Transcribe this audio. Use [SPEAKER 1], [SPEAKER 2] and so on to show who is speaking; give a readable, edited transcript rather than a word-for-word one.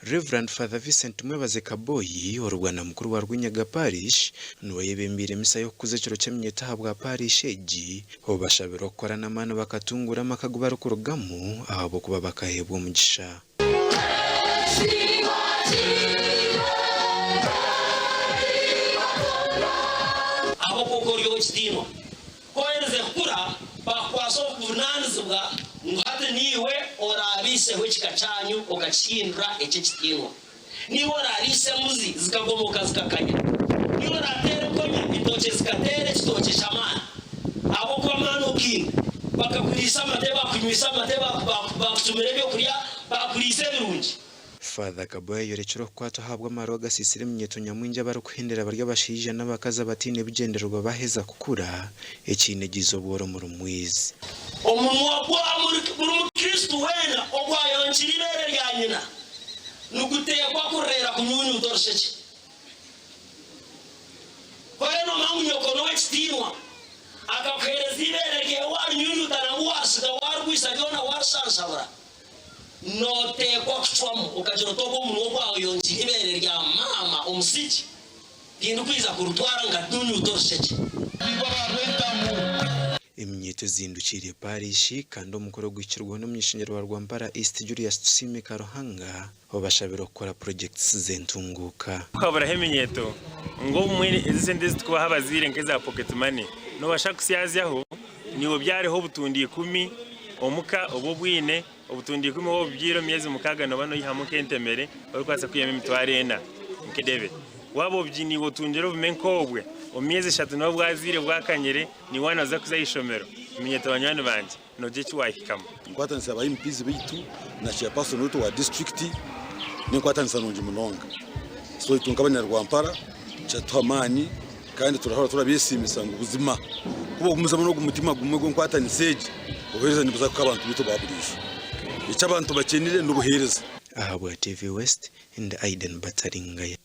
[SPEAKER 1] Rev. Father Vincent Tumwebaze Kaboyi, ori Bwanamukuru wa Rwinyaga Parish, niwe ayebembeire emisa y'okukuza ekiro ky'eminyeeto ahabwa parish egi, obashabire okukora n'amaani bakatunguura amaka agu barikurugamu ahabw'okuba bakaheebwa omugisha.
[SPEAKER 2] Ahabw'okuba ori ow'ekitiinwa. Ku oherize kukura, baakukwatsa obuvunaanizibwa ngu hati niiwe oraabiiseho ekika kyanyu okakihindura eky'ekitiinwa. Niiwe oraariise embuzi zikagomoka zikakanya. Niiwe oraateera enkonya entookye zikateera ekitookye ky'amaani. Ahabw'okuba amaani ogaine. Bakakuriisa amate, baakunywisa amate, baakucumira ebyokurya, baakuriisa ebirungi.
[SPEAKER 1] Father Kaboyo ayorekire okukwatwa ahabw'amarwa agasiisire eminyeeto nyamwingi abarikuhendera bari abashaija n'abakazi abataine bigyendererwa baaheza kukura, ekiine giiza obworo omuri Mwizi.
[SPEAKER 2] Omunwa gwa buri Mukristo weena ogwayonkire eibeere rya nyina niguteekwa kureera kunyunyuuta orushekye. Ku oriyo noomanya ngu nyoko n'ow'ekitiinwa, akakuheereza eibeere rye waarinyunyuuta nangwa waarisiga waarigwisa ryona waarishanshabura, Nooteekwa kucwamu okagira oti, Ogu omunwa ogwayonkire eibeere rya maama omusigi, tindikwija kurutwara nkanyunyuuta orushekye.
[SPEAKER 1] Eminyeeto ezindukiire Paarishi kandi omukoro oguhikirweho n'omuny'ishengyero wa Rwampara East Julius Tusiime Karuhanga obashabire okukora purojekiti z'entunguuka.
[SPEAKER 3] Kuhaburaho eminyeeto ngu obumwe ezi esente ezi turikubaha abazaire nk'eza pocket money noobasha kusyazyaho Niiwe obyareho obutundi ikumi omuka obu obwine, obutundi ikumi waaba obubyaire omu myezi mukaaga nooba noihamu nk'entemere orikubaasa kwihamu emitwaro ena nk'edebe. Waaba niiwe otungire obume nk'obwe, omu myezi eshatu nooba bwazaire bwakanyire, niiwe waaba nooza kuza aha ishomero. Minyeeto banywani bangye, noogira eki waahikamu.
[SPEAKER 4] Enkwatanisa ya ba MPs baitu na chairperson waitu owa disiturikiti n'enkwatanisa nungi munonga. So itwe nk'abanyarwampara kyatuha amaani Kandi turahora turabeesiimisa ngu buzima ku bogumizamu n'ogu mutima gumwe gw'enkwatanisa egi, obuheereza nibuza kuha abantu baitu ba buriijo. Eki abantu bakyenire n'obuheereza.
[SPEAKER 1] Ahabwa TV West, ndi Aidan Bataringaya.